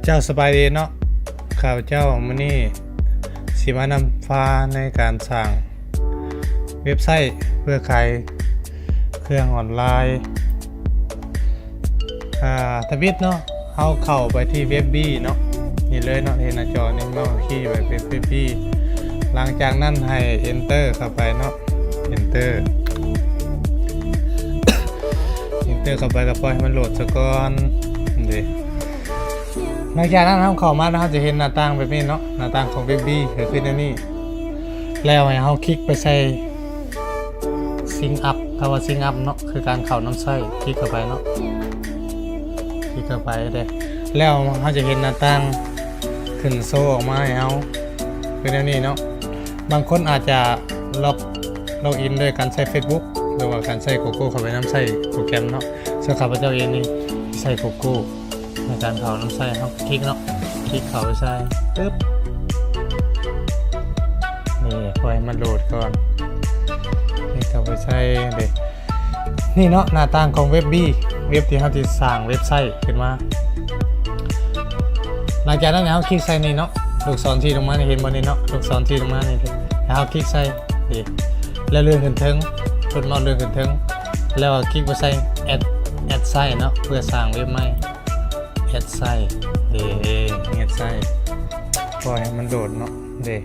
ເຈົ້າສະບາຍດີເນາະ, ຂ້າພະເຈົ້າມື້ນີ້ຊິມານຳພາໃນການສ້າງເວັບໄຊເພື່ອຂາຍເຄື່ອງອອນລາຍ. ອາ ທຳອິດເນາະ ເຮົາເຂົ້າໄປທີ່ເວັບບີເນາະ, ນີ້ເລີຍເນາະ ເຫັນໜ້າຈໍນີ້ ເມົາຂີ້ໄປເວັບບີ. ຫຼັງຈາກນັ້ນໃຫ້ເອັນເຕີເຂົ້າໄປເນາະ, ເອັນເຕີ ເອັນເຕີເຂົ້າໄປ ແລ້ວປ່ອຍໃຫ້ມັນໂຫຼດສາກ່ອນເດ້. ຫຼັງຈາກນັ້ນເຮົາເຂົ້າມາ ເຮົາຈະເຫັນໜ້າຕ່າງແບບນີ້ເນາະ, ໜ້າຕ່າງຂອງເວັບບີກໍຄືແນວນີ້. ແລ້ວໃຫ້ເຮົາຄລິກໄປໃສ່ຊິງອັບ, ຄຳວ່າຊິງອັບເນາະ ຄືການເຂົ້ານຳໃຊ້, ຄລິກເຂົ້າໄປເນາະ, ຄລິກເຂົ້າໄປເດ້. ແລ້ວເຮົາຈະເຫັນໜ້າຕ່າງຂຶ້ນໂຊອອກມາໃຫ້ເຮົາ ຄືແນວນີ້ເນາະ. ບາງຄົນອາດຈະລັອກ ລັອກອິນໂດຍການໃຊ້ເຟສບຸກ ຫຼືວ່າການໃຊ້ກູໂກເຂົ້າໄປນຳໃຊ້ໂປຣແກຣມເນາະ. ສ່ວນຂ້າພະເຈົ້າເອງນີ້ໃຊ້ກູໂກໃນການເຂົ້ານຳໃຊ້. ເຮົາຄລິກເນາະ, ຄລິກເຂົ້າໄປໃສ່ ປຶບ ນີ້ ປ່ອຍໃຫ້ມັນໂຫຼດກ່ອນ, ຄລິກເຂົ້າໄປໃສ່ເດ້. ນີ້ເນາະ ໜ້າຕ່າງຂອງເວັບບີ ເວັບທີ່ເຮົາຊິສ້າງເວັບໄຊຂຶ້ນມາ. ຫຼັງຈາກນັ້ນໃຫ້ເຮົາຄລິກໃສ່ນີ້ເນາະ, ລູກສອນຊີ້ລົງມານີ້ ເຫັນບໍ່ນີ້ເນາະ, ລູກສອນຊີ້ລົງມານີ້ ໃຫ້ເຮົາຄລິກໃສ່ນີ້ ແລ້ວເລື່ອນຂຶ້ນເທິງ, ລົດເມົາສ໌ເລື່ອນຂຶ້ນເທິງ ແລ້ວກໍຄລິກໄປໃສ່ແອັດ ແອັດໄຊເນາະ, ເພື່ອສ້າງເວັບໃໝ່ ແອັດໄຊເດ້, ແອັດໄຊ ປ່ອຍໃຫ້ມັນໂຫຼດເນາະເດ້.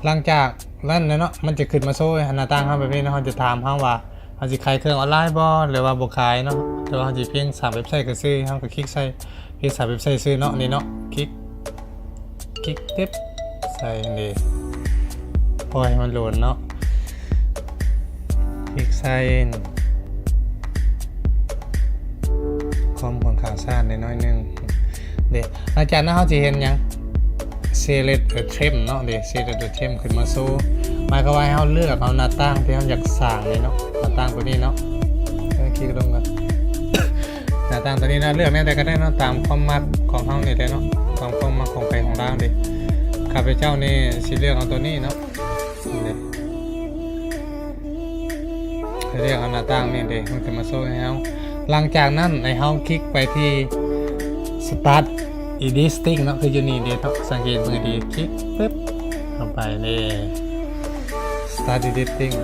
ຫຼັງຈາກນັ້ນແຫຼະເນາະ ມັນຈະຂຶ້ນມາໂຊໜ້າຕ່າງເຮົາແບບນີ້ເນາະ, ເຮົາຈະຖາມເຮົາວ່າ ເຮົາຊິຂາຍເຄື່ອງອອນລາຍບໍ່ ຫຼືວ່າບໍ່ຂາຍເນາະ, ຫຼືວ່າເຮົາຊິພຽງສ້າງເວັບໄຊຊື່ໆ ເຮົາກໍຄລິກໃສ່ພຽງສ້າງເວັບໄຊຊື່ໆເນາະ. ນີ້ເນາະ ຄລິກ ຄລິກ ປຶບ ໃສ່ນີ້ ປ່ອຍໃຫ້ມັນໂຫຼດເນາະ, ຄລິກໃສ່ ຄອມຂ້ອນຂ້າງຊ້າແດ່ໜ້ອຍໜຶ່ງເດ້. ຫຼັງຈາກນັ້ນເຮົາຊິເຫັນຫຍັງ? ເຊເລັກເອີ ເທມເນາະເດ້, ເຊເລັກເອີ ເທມຂຶ້ນມາໂຊ, ໝາຍຄວາມວ່າໃຫ້ເຮົາເລືອກເອົາໜ້າຕ່າງທີ່ເຮົາຢາກສ້າງນີ້ເນາະ, ໜ້າຕ່າງຕົວນີ້ເນາະ, ເອີ ຄລິກລົງກ່ອນ. ໜ້າຕ່າງຕົວນີ້ເນາະ, ເລືອກແນວໃດກໍໄດ້ເນາະ, ຕາມຄວາມມັກຂອງເຮົານີ້ແຫຼະເນາະ, ຕາມຄວາມມັກຂອງໃຜຂອງລາວເດ້. ຂ້າພະເຈົ້ານີ້ຊິເລືອກເອົາຕົວນີ້ເນາະ, ນີ້ເດ້. ເລືອກເອົາໜ້າຕ່າງນີ້ເດ້ ມັນຈະມາໂຊໃຫ້ເຮົາ. ຫຼັງຈາກນັ້ນໃຫ້ເຮົາຄລິກໄປທີ່ Start Editing ເນາະ, ຄືຢູ່ນີ້ເດ້ເນາະ, ສັງເກດເບິ່ງດີ ຄລິກປຶບ ເຂົ້າໄປເດ້ Start Editing.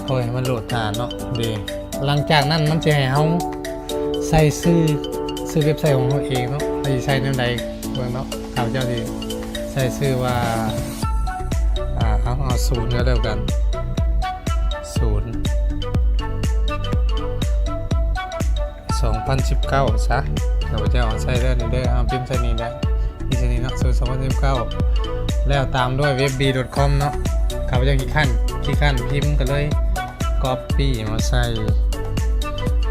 ໂອ້ຍ ມັນໂຫຼດຖ້າເນາະເດ້. ຫຼັງຈາກນັ້ນມັນຈະໃຫ້ເຮົາໃສ່ຊື່ ຊື່ເວັບໄຊຂອງເຮົາເອງເນາະ, ເຮົາຊິໃສ່ແນວໃດເບິ່ງເນາະ. ຂ້າພະເຈົ້າຊິໃສ່ຊື່ວ່າ ອາ ເອົາ ເອົາ ສູນກໍແລ້ວກັນ, ສູນ ສອງພັນສິບເກົ້າຊະ. ຂ້າພະເຈົ້າເອົາໃສ່ເດີນີ້ເດີ, ເຮົາພິມໃສ່ນີ້ໄດ້ ອີ່ຊະນີ້ເນາະ, ສູນ ສອງພັນສິບເກົ້າ ແລ້ວຕາມດ້ວຍ ເວັບບີ ດອດ ຄອມ ເນາະ. ຂ້າພະເຈົ້າຂີ້ຄ້ານ ຂີ້ຄ້ານພິມ ກໍເລີຍ ກັອບປີ້ ມາໃສ່,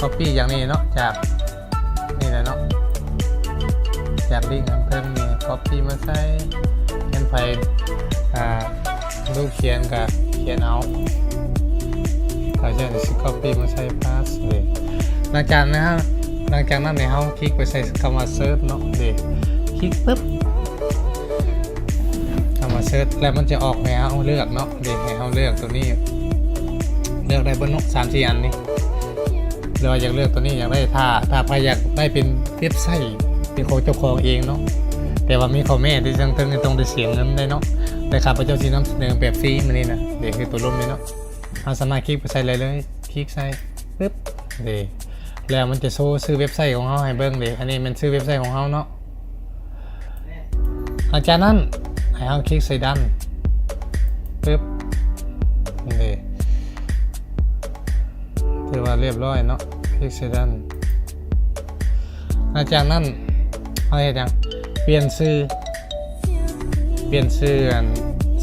ກັອບປີ້ຢ່າງນີ້ເນາະ, ຈາກນີ້ແຫຼະເນາະ, ຈາກລິ້ງທາງເທິງນີ້ ກັອບປີ້ມາໃສ່. ແມ່ນໃຜ ອ່າ ຮູ້ຂຽນກໍຂຽນເອົາ, ຂ້າພະເຈົ້າຊິກັອບປີ້ມາໃສ່ພາສເດ. ຫຼັງຈາກນັ້ນ ຫຼັງຈາກນັ້ນໃຫ້ເຮົາຄລິກໄປໃສ່ຄຳວ່າເສີດເນາະເດ, ຄລິກປຶບ ຄຳວ່າເສີດ ແລ້ວມັນຈະອອກໃຫ້ເຮົາເລືອກເນາະເດ, ໃຫ້ເຮົາເລືອກຕົວນີ້, ເລືອກໄດ້ເບິດເນາະ ສາມສີ່ອັນນີ້. ຫຼືວ່າຢາກເລືອກຕົວນີ້ ຢາກໄດ້ ຖ້າ ຖ້າໃຜຢາກໄດ້ເປັນເວັບໄຊເປັນຂອງເຈົ້າຂອງເອງເນາະ, ແຕ່ວ່າມີຂໍ້ແມ້ທີ່ທາງເທິງນີ້ຕ້ອງໄດ້ເສຍເງິນໄດ້ເນາະ, ແຕ່ຂ້າພະເຈົ້າຊິນຳສະເໜີແບບຟຣີມື້ນີ້ນະເດ, ຄືຕົວລົມນີ້ເນາະ. ເຮົາສາມາດຄລິກໄປໃສ່ໄດ້ເລີຍ, ຄລິກໃສ່ປຶບເດ, ແລ້ວມັນຈະໂຊຊື່ເວັບໄຊຂອງເຮົາໃຫ້ເບິ່ງເດ. ອັນນີ້ແມ່ນຊື່ເວັບໄຊຂອງເຮົາເນາະ. ຫຼັງຈາກນັ້ນໃຫ້ເຮົາຄລິກໃສ່ Done ປຶບ ນີ້ເດ, ຖືວ່າລຽບຮ້ອຍເນາະ, ຄລິກໃສ່ Done. ຫຼັງຈາກນັ້ນເຮົາເຮັດຫຍັງ? ປ່ຽນຊື່, ປ່ຽນຊື່ ອັນ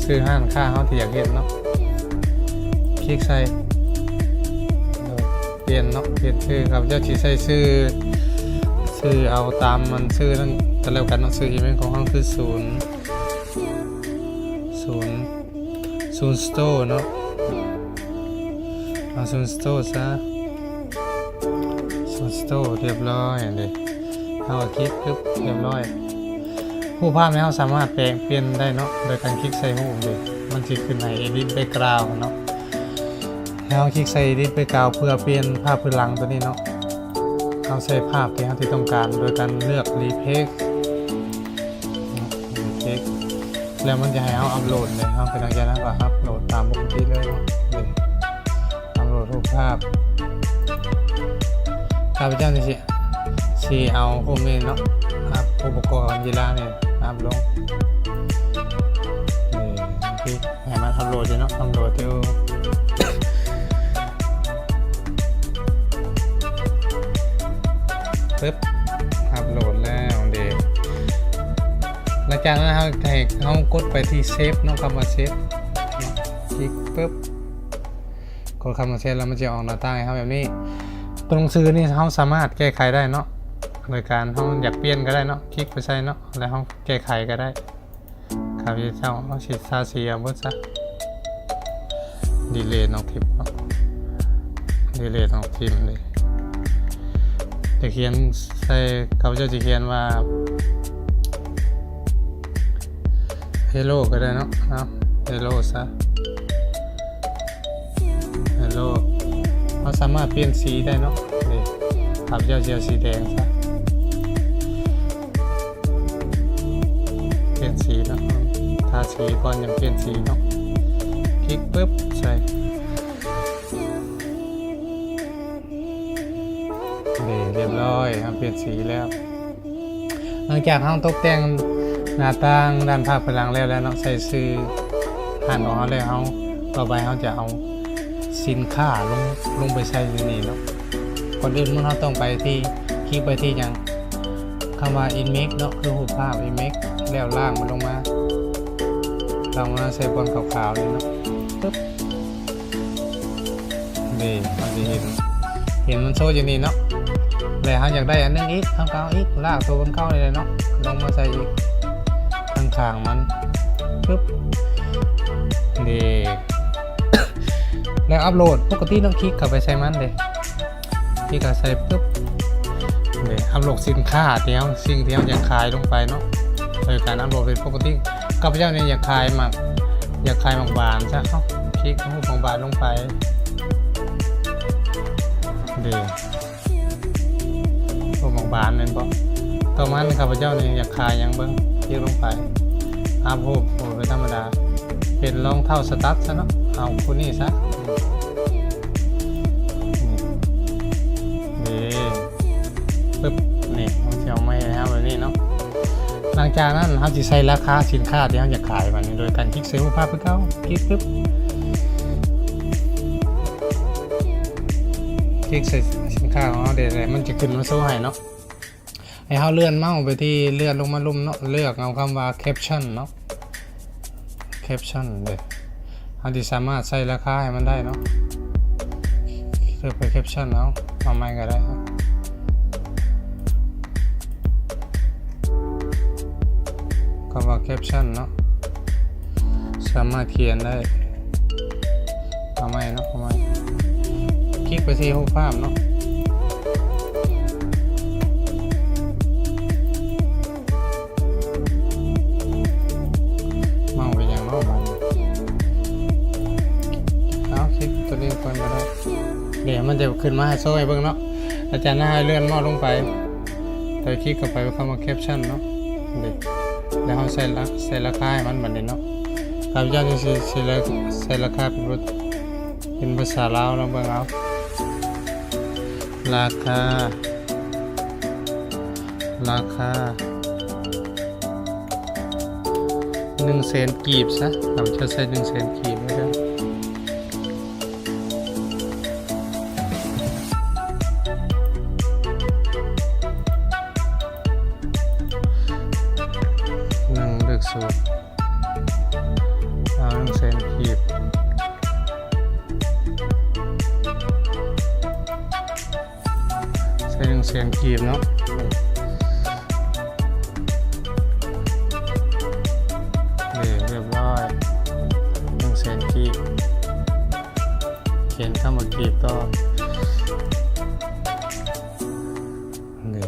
ຊື່ຮ້ານຄ້າເຮົາທີ່ຢາກເຮັດເນາະ, ຄລິກໃສ່ ປ່ຽນເນາະ, ປ່ຽນຊື່. ຂ້າພະເຈົ້າຊິໃສ່ຊື່ ຊື່ເອົາຕາມມັນຊື່ນັ້ນກໍແລ້ວກັນເນາະ. ຊື່ອີເມວຂອງເຮົາຄື ສູນ ສູນ ສູນ ສະໂຕ ເນາະ, ເອົາ ສູນ ສະໂຕ ຊະ, ສູນ ສະໂຕ ລຽບຮ້ອຍເດ. ເຮົາກໍຄລິກປຶບ ລຽບຮ້ອຍ. ຮູບພາບນີ້ເຮົາສາມາດແປງປ່ຽນໄດ້ເນາະ ໂດຍການຄລິກໃສ່ຮູບເດ, ມັນຊິຂຶ້ນໃຫ້ Edit Background ເນາະ. ໃຫ້ເຮົາຄລິກໃສ່ Edit Background ເພື່ອປ່ຽນພາບພື້ນຫຼັງຕົວນີ້ເນາະ. ເຮົາໃສ່ພາບທີ່ເຮົາທີ່ຕ້ອງການ ໂດຍການເລືອກ Replace Replace ແລ້ວມັນຈະໃຫ້ເຮົາອັບໂຫຼດເລີຍ. ເຮົາໄປຫຼັງຈາກນັ້ນກໍອັບໂຫຼດຕາມປົກກະຕິເລີຍເນາະ. ນີ້ ອັບໂຫຼດຮູບພາບ. ຂ້າພະເຈົ້ານີ້ຊິ ຊິເອົາຮູບນີ້ເນາະ ອັບ ຜູ້ປະກອບການກິລານີ້ອັບລົງ. ນີ້ ໃຫ້ມັນອັບໂຫຼດຢູ່ເນາະ ອັບໂຫຼດຢູ່. ປຶບ ອັບໂຫຼດແລ້ວເດ. ຫຼັງຈາກນັ້ນເຮົາ ໃຫ້ເຮົາກົດໄປທີ່ Save ເນາະ ຄຳວ່າ Save ເນາະ ຄລິກປຶບ ກົດຄຳວ່າ Save ແລ້ວມັນຈະອອກໜ້າຕ່າງໃຫ້ເຮົາແບບນີ້. ຕົວໜັງສືນີ້ເຮົາສາມາດແກ້ໄຂໄດ້ເນາະ ໂດຍການເຮົາຢາກປ່ຽນກໍໄດ້ເນາະ ຄລິກໄປໃສ່ເນາະ ແລ້ວເຮົາແກ້ໄຂກໍໄດ້. ຂ້າພະເຈົ້າຊິທາສີເອົາເບິດຊະ Delete ອອກຖິ້ມເນາະ Delete ອອກຖິ້ມເລີຍ. ຈະຂຽນໃສ່ ຂ້າພະເຈົ້າຊິຂຽນວ່າ Hello ກໍໄດ້ເນາະ ເອົາ Hello ຊະ Hello. ເຮົາສາມາດປ່ຽນສີໄດ້ເນາະ. ນີ້ ຂ້າພະເຈົ້າຊິເອົາສີແດງຊະ ປ່ຽນສີເນາະ ທາສີກ່ອນຈັ່ງປ່ຽນສີເນາະ. ຄລິກປຶບໃສ່ ນີ້ ຮຽບຮ້ອຍ ເຮົາປ່ຽນສີແລ້ວ. ຫຼັງຈາກເຮົາຕົກແຕ່ງໜ້າຕ່າງດ້ານພາກພາຍຫຼັງແລ້ວ ແລ້ວເນາະ ໃສ່ຊື່ຮ້ານຂອງເຮົາແລ້ວ ເຮົາ ຕໍ່ໄປເຮົາຈະເອົາສິນຄ້າລົງ ລົງໄປໃສ່ໃນນີ້ເນາະ. ກ່ອນອື່ນເຮົາຕ້ອງໄປທີ່ ຄລິກໄປທີ່ຫຍັງ ຄຳວ່າ Image ເນາະ ຄືຮູບພາບ Image ແລ້ວລາກມັນລົງມາ ລາກມາໃສ່ບ່ອນຂາວໆນີ້ເນາະ ປຶບ. ນີ້ ເຮົາຊິເຫັນ ເຫັນມັນໂຊຢູ່ນີ້ເນາະ ແລະເຮົາຢາກໄດ້ອັນໜຶ່ງອີກ ເຮົາກໍເອົາອີກ ລາກໂຕມັນເກົ່ານີ້ແຫຼະເນາະ ລົງມາໃສ່ອີກຂ້າງໆມັນ ປຶບ. ນີ້ ແລ້ວອັບໂຫຼດປົກກະຕິເນາະ ຄລິກເຂົ້າໄປໃສ່ມັນເດ້ ຄລິກເຂົ້າໃສ່ປຶບ. ນີ້ ອັບໂຫຼດສິນຄ້າທີ່ເຮົາ ສິ່ງທີ່ເຮົາຢາກຂາຍລົງໄປເນາະ ໂດຍການອັບໂຫຼດເປັນປົກກະຕິ. ຂ້າພະເຈົ້ານີ້ຢາກຂາຍໝາກ ຢາກຂາຍໝາກບານຊະ ເອົາ ຄລິກຮູບໝາກບານລົງໄປ ນີ້ ຮູບໝາກບານແມ່ນບໍ່? ຕໍ່ມາຂ້າພະເຈົ້ານີ້ຢາກຂາຍຫຍັງເບິ່ງ ຄລິກລົງໄປ ອັບຮູບ ໂອ້ ເປັນທຳມະດາ ເປັນລອງເທົ້າສະຕັດຊະເນາະ ເອົາຄູ່ນີ້ຊະ ນີ້ ນີ້ ປຶບ ນີ້ ເຮົາຊິເອົາມາໃຫ້ເຮົາແບບນີ້ເນາະ. ຫຼັງຈາກນັ້ນເຮົາຊິໃສ່ລາຄາສິນຄ້າທີ່ເຮົາຢາກຂາຍບາດນີ້ ໂດຍການຄລິກໃສ່ຮູບພາບຄືເກົ່າ ຄລິກປຶບ ຄລິກໃສ່ສິນຄ້າຂອງເຮົາເດ້ ແລ້ວມັນຈະຂຶ້ນມາໂຊໃຫ້ເນາະ. ໃຫ້ເຮົາເລື່ອນເມົາສ໌ໄປທີ່ ເລື່ອນລົງມາລຸ່ມເນາະ ເລືອກເອົາຄຳວ່າ Caption ເນາະ Caption ເດ້ ເຮົາຊິສາມາດໃສ່ລາຄາໃຫ້ມັນໄດ້ເນາະ. ເລືອກໄປ Caption ເອົາ ເອົາໃໝ່ກໍໄດ້ ຄຳວ່າ Caption ເນາະ ສາມາດຂຽນໄດ້. ເອົາໃໝ່ເນາະ ເອົາໃໝ່ ຄລິກໄປທີ່ຮູບພາບເນາະ ເມົາສ໌ເປັນຫຍັງເນາະບາດນີ້ ເອົາຄລິກຕົວນີ້ກ່ອນກໍໄດ້. ນີ້ມັນຈະຂຶ້ນມາໃຫ້ໂຊໃຫ້ເບິ່ງເນາະ ອາຈານໃຫ້ເລື່ອນເມົາສ໌ລົງໄປ ແລ້ວຄລິກເຂົ້າໄປຄຳວ່າ Caption ເນາະ ນີ້ ແລ້ວເຮົາໃສ່ລາ ໃສ່ລາຄາໃຫ້ມັນບາດນີ້ເນາະ. ຂ້າພະເຈົ້າຊິ ຊິ ຊິ ໃສ່ລາຄາເປັນ ເປັນພາສາລາວ ລອງເບິ່ງເອົາ ລາຄາ ລາຄາໜຶ່ງແສນກີບຊະ ຂ້າພະເຈົ້າໃສ່ໜຶ່ງແສນກີບເດີ. ໜຶ່ງ ເລືອກສູນ ເອົາໜຶ່ງແສນກີບ ໃສ່ໜຶ່ງແສນກີບເນາະ. ນີ້ ນີ້ ຮຽບຮ້ອຍ ໜຶ່ງແສນກີບ ຂຽນຄຳວ່າກີບຕໍ່ ນີ້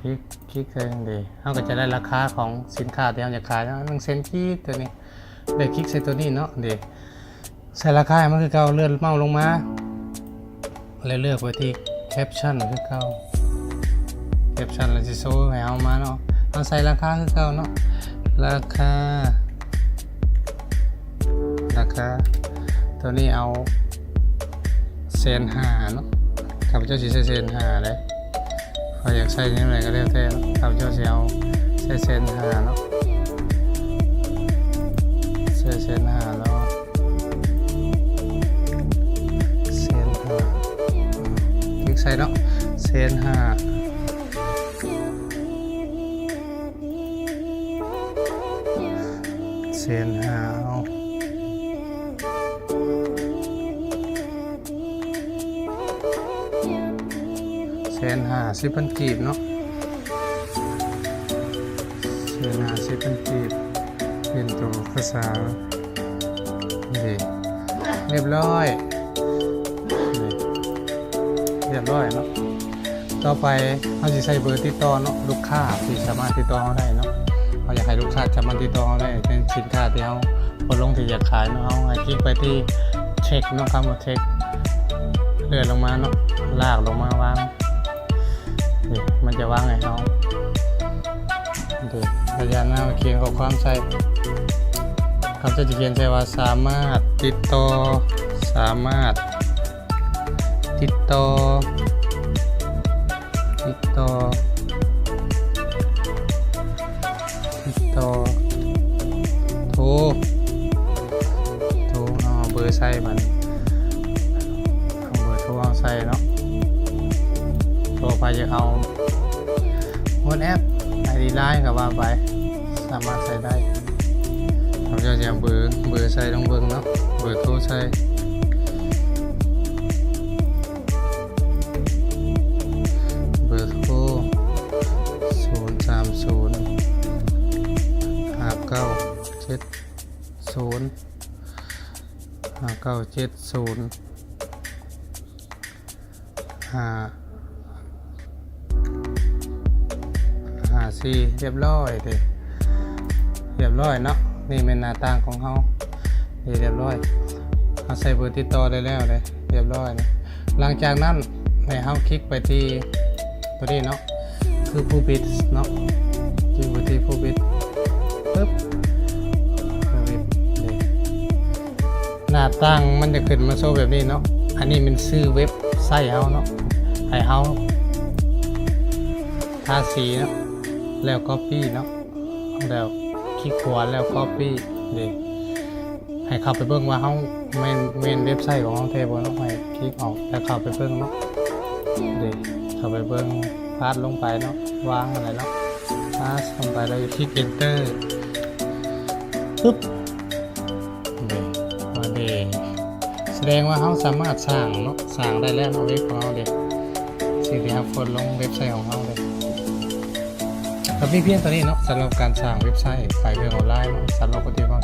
ຄລິກ ຄລິກໃສ່ນີ້ ເຮົາກໍຈະໄດ້ລາຄາຂອງສິນຄ້າທີ່ເຮົາຢາກຂາຍເນາະ ໜຶ່ງແສນກີບ ຕົວນີ້ ແລ້ວຄລິກໃສ່ຕົວນີ້ເນາະ ນີ້ ໃສ່ລາຄາໃຫ້ມັນຄືເກົ່າ ເລື່ອນເມົາສ໌ລົງມາ ແລ້ວເລືອກໄປທີ່ Caption ຄືເກົ່າ caption ລະຊິໂຊໃຫ້ເຮົາມາເນາະ. ເຮົາໃສ່ລາຄາຄືເກົ່າເນາະ ລາຄາ ລາຄາ ໂຕນີ້ເອົາແສນຫ້າເນາະ. ຂ້າພະເຈົ້າຊິໃສ່ແສນຫ້າເດ້. ເຮົາຢາກໃສ່ແນວໃດກໍແລ້ວແຕ່ເນາະ. ຂ້າພະເຈົ້າຊິເອົາໃສ່ແສນຫ້າເນາະ ໃສ່ແສນຫ້າເນາະ ແສນຫ້າ ຄລິກໃສ່ເນາະ ແສນຫ້າ ແສນຫ້າ ເອົາ ແສນຫ້າສິບພັນກີບເນາະ ແສນຫ້າສິບພັນກີບ ເປັນໂຕພາສາ ນີ້ ຮຽບຮ້ອຍ ນີ້ ຮຽບຮ້ອຍເນາະ. ຕໍ່ໄປເຮົາຊິໃສ່ເບີຕິດຕໍ່ເນາະ ລູກຄ້າທີ່ສາມາດຕິດຕໍ່ເຮົາໄດ້ເນາະ. ເຮົາຢາກໃຫ້ລູກຄ້າສາມາດຕິດຕໍ່ເຮົາໄດ້ ເປັນສິນຄ້າທີ່ເຮົາໂພສລົງທີ່ຢາກຂາຍເນາະ. ເຮົາໃຫ້ຄລິກໄປທີ່ text ເນາະ ຄຳວ່າ text ເລື່ອນລົງມາເນາະ ລາກລົງມາວາງ ນີ້ ມັນຈະວາງໃຫ້ເຮົາ ໂອເຄ ຂະຫຍັນນະ ຂຽນຂໍ້ຄວາມໃສ່ ຂ້າພະເຈົ້າຈະຂຽນໃສ່ວ່າ ສາມາດຕິດຕໍ່ ສາມາດຕິດຕໍ່ ຕິດຕໍ່ ຕິດຕໍ່ ໂທ ໂທເນາະ ເບີໃສ່ບັດ ເອົາເບີໂທເຮົາໃສ່ເນາະ. ໂທໃຜຢາກເອົາ WhatsApp ໄອດີ LINE ກໍວ່າໄປ ສາມາດໃສ່ໄດ້. ເຮົາຈະເອົາເບີ ເບີໃສ່ລອງເບິ່ງເນາະ ເບີໂທໃສ່ ເບີໂທ ສູນສາມສູນ ຫ້າເກົ້າເຈັດສູນ ຫ້າເກົ້າເຈັດສູນ ຫ້າ ຫ້າສີ່ ຮຽບຮ້ອຍເດ້ ຮຽບຮ້ອຍເນາະ. ນີ້ແມ່ນໜ້າຕ່າງຂອງເຮົາ ນີ້ຮຽບຮ້ອຍ ເຮົາໃສ່ເບີຕິດຕໍ່ໄດ້ແລ້ວເດ້ ຮຽບຮ້ອຍນະ. ຫຼັງຈາກນັ້ນໃຫ້ເຮົາຄລິກໄປທີ່ໂຕນີ້ເນາະ ຄື Who Biz ເນາະ ຄລິກໄປທີ່ Who Biz ປຶບ Who Biz ເດ້ ໜ້າຕ່າງມັນຈະຂຶ້ນມາໂຊແບບນີ້ເນາະ. ອັນນີ້ແມ່ນຊື່ເວັບໄຊເຮົາເນາະ ໃຫ້ເຮົາທາສີເນາະ ແລ້ວ copy ເນາະ ແລ້ວຄລິກຂວາ ແລ້ວ copy ເດ້ ໃຫ້ເຂົ້າໄປເບິ່ງວ່າເຮົາແມ່ນ ແມ່ນເວັບໄຊຂອງເຮົາແທ້ບໍ່ເນາະ. ໃຫ້ຄລິກອອກ ແລ້ວເຂົ້າໄປເບິ່ງເນາະ ເດ້ ເຂົ້າໄປເບິ່ງ ພາດລົງໄປເນາະ ວາງຫັ້ນແຫຼະເນາະ ພາດລົງໄປ ແລ້ວຄລິກ Enter ປຶບ ເດ້ ມາເດ້ ສະແດງວ່າເຮົາສາມາດສ້າງເນາະ ສ້າງໄດ້ແລ້ວເນາະ ເວັບຂອງເຮົາເດ້ ສິ່ງທີ່ເຮົາໂພສລົງເວັບໄຊຂອງເຮົາເດ້. ກໍມີພຽງເທົ່ານີ້ເນາະ ສຳລັບການສ້າງເວັບໄຊຂາຍເຄື່ອງອອນລາຍເນາະ ສຳລັບຄົນທີ່ວ່າ